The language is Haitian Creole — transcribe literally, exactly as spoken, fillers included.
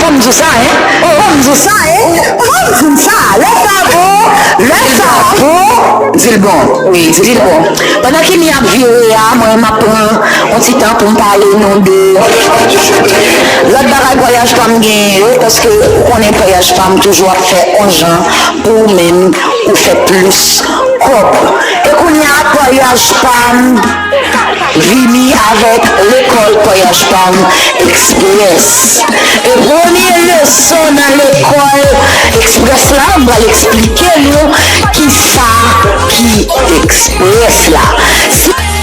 Fò m di w sa, en? Fò m di w sa, en? Fò m di w sa. Lè sa bon, lè sa bon. Di l bon. Wi, di l bon. Pandan ke mi ap vire a, mwen, m ap pran yon ti tan pou m pale nou de lòt bagay payaj pa m genyen yo, paske ou konnen payaj pa m toujou ap fè yon jan pou ou menm ou fè plis kòb. E kounye a, payaj pa m vini avèk lekòl payaj pa m eksprès. E premye leson nan lekòl eksprès la, m pral eksplike nou kisa ki eksprès la. Si